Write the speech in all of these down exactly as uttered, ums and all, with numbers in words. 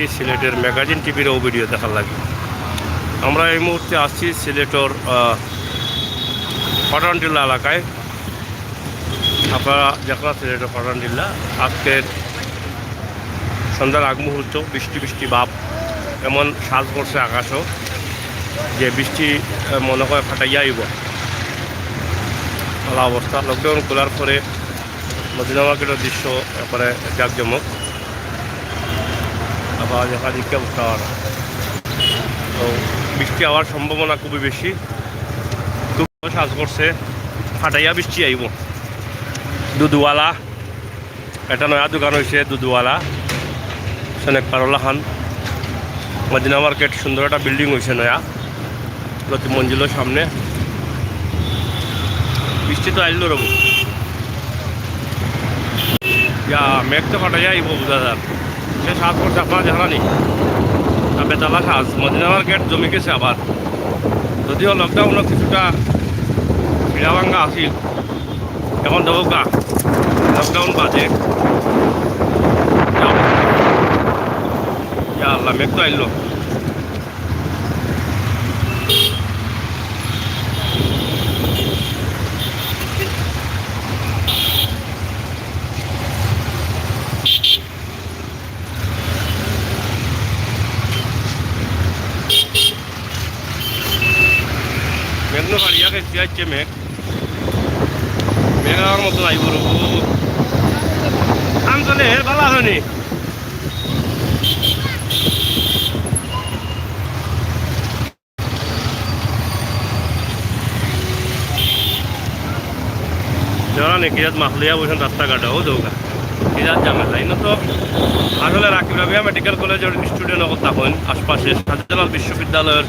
এই সিলেটের ম্যাগাজিন টিভির ও ভিডিও দেখার লাগি। আমরা এই মুহূর্তে আছি সিলেটর, আহ, পাঠানটিলা এলাকায়। আপনারা দেখরা সিলেটর পাঠানটিলা। আজকের সন্ধ্যার আগ মুহূর্ত, বৃষ্টি বৃষ্টি ভাব, এমন সাজ করছে আকাশও যে বৃষ্টি, আহ, মনে হয় ফাটাইয়া আইব। ভালা অবস্থা। লকডাউন খোলার পরে মদিনা মার্কেটর দৃশ্য একবারে জাঁকজমক। আবার দেখা দিকে উঠতে পারো। তো বৃষ্টি হওয়ার সম্ভাবনা খুবই বেশি। খুব সাজ করছে, ফাটাইয়া বৃষ্টি আইব। দুধওয়ালা, একটা নয়া দোকান হইছে দুধওয়ালা, সেনেক পারোলা খান। মদিনা মার্কেট সুন্দর একটা বিল্ডিং হইছে নয়া। প্রতি মঞ্জিলর সামনে। বৃষ্টি তো আইলো রব। ইয়া, মেঘ তো ফাটাইয়া আইব বুঝা যার। যে সাজ করছে আপনারা দেখরা নি। আর বেতালা সাজ, মদিনা মার্কেট জমি গেছে আবার। যদিও লকডাউনও কিছুটা ভিড়া ভাঙ্গা আছিল, এখন দেখো গা, লকডাউন বাদে। ইয়া আল্লাহ, মেঘ তো আইলো। মেঘ নো বাড়িয়া গেছে, আইছে মেঘ। মেঘ আমার মতো নাই বড়। কাম চলে, হে বালা হয়নি। যারা নাকি রাত মাহলিয়া বসেন রাস্তাঘাটে, ও দৌড়া। বিরাট ঝামেলা। ইনো তো আসলে রাকিব রাবেয়া মেডিকেল কলেজর স্টুডেন্ট অকল তখন আশপাশে, শাহজালাল বিশ্ববিদ্যালয়র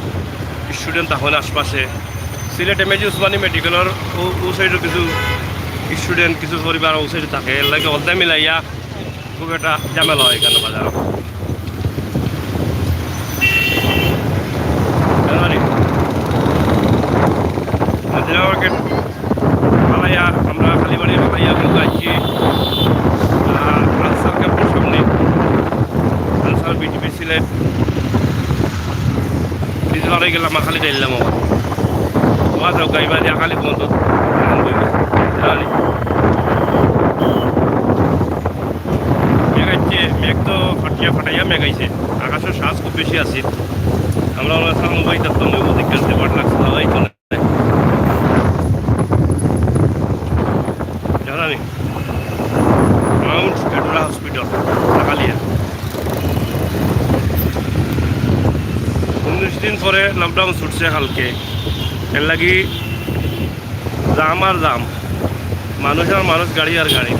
স্টুডেন্ট তখন আশপাশে, সিলেট এম এ জি উসমানী মেডিকেলর ও, ও সাইডর কিছু স্টুডেন্ট, কিছু পরিবার ও সাইডে থাকে। এর লাগি হলদা মিলাইয়া খুব একটা ঝামেলা হয় এখানে বাজার। জানো নি? মদিনা মার্কেট পালাইয়া, আমরা কালীবাড়ি পালাইয়া কিন্তু আইছি, আহ, আনসার ক্যাম্পের সামনে। Answer BTP Sylhet. বিজবারে গেলাম, খালি যাইলাম আবার। ওয়া যাও, গাইবা দিয়া খালি বন্ধ। জানো নি? মেঘ আইছে, মেঘ তো ফাটিয়া ফাটাইয়া মেঘ আইছে। আকাশর সাজ খুব বেশি আছে। আমরা ওরা সামনে ভাই দেখতাম, ওই ওদিকে আসতে পারলাম, সবাই তো জানো নি? মাউন্ট এডুরা হসপিটাল, আগালিয়া। উনিশ দিন পরে লকডাউন ছুটছে কালকে। এর লাগি জাম আর জাম, মানুষ আর মানুষ, গাড়ি আর গাড়ি।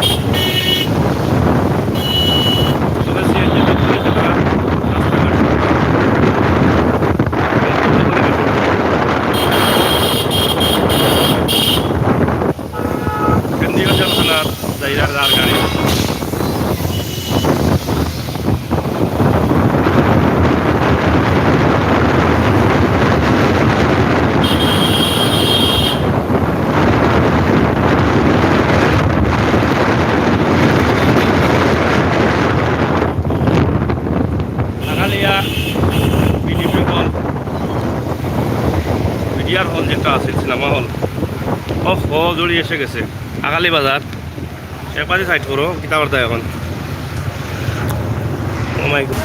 তবে সিএনজি তো পুলিশ দ্বারা রাস্তাঘাট কেন্দ্রীয় জেলখানার যাইরা যার গাড়ি। আগালিয়া বিডিপি হল, বিডিআর হল যেটা আছে, সিনেমা হল, ও হো, জড়ি এসে গেছে। আগালি বাজার। একবারে সাইড করো, কিতা করতে এখন? Oh my God.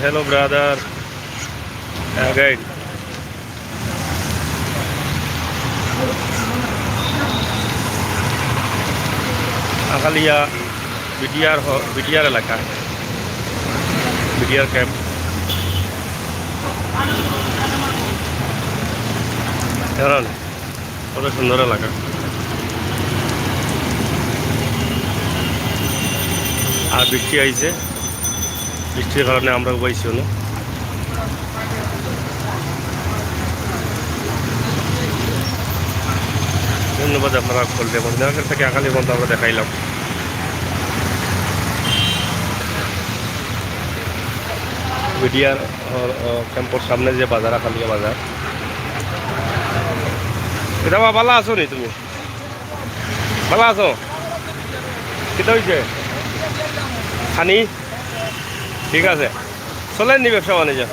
Hello, brother. Again. আগালিয়া বিডিআর হ-, বিডিআর এলাকা, বিডিআর ক্যাম্প। কারণ কত সুন্দর এলাকা। আর বৃষ্টি আইছে, বৃষ্টির কারণে আমরা উবাইছি অনো। ধন্যবাদ আপনারা সকলকে। মদিনা মার্কেট থেকে আখালি পর্যন্ত আমরা দেখাইলাম। বিডিআর, আহ, আহ, ক্যাম্পর সামনে যে বাজার, আখালিয়া বাজার। এটা বা ভালা আছো নি তুমি? ভালা আছো? কিতা অইছে? খানি? ঠিক আছে। চলের নি ব্যবসা বাণিজ্য?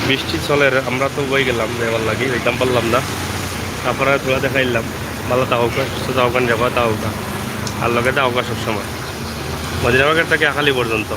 বৃষ্টি চলের, আমরা তো উবাই গেলাম, যাইবার লাগি, যাইতাম পারলাম না। আপনারা থুড়া দেখাইলাম, ভালা থাকউক্কা, সুস্থ থাকউক্কা, নিরাপদ থাকউক্কা, আর লগে থাকউক্কা সবসময়। মদিনা মার্কেট থেকে আখালি পর্যন্ত।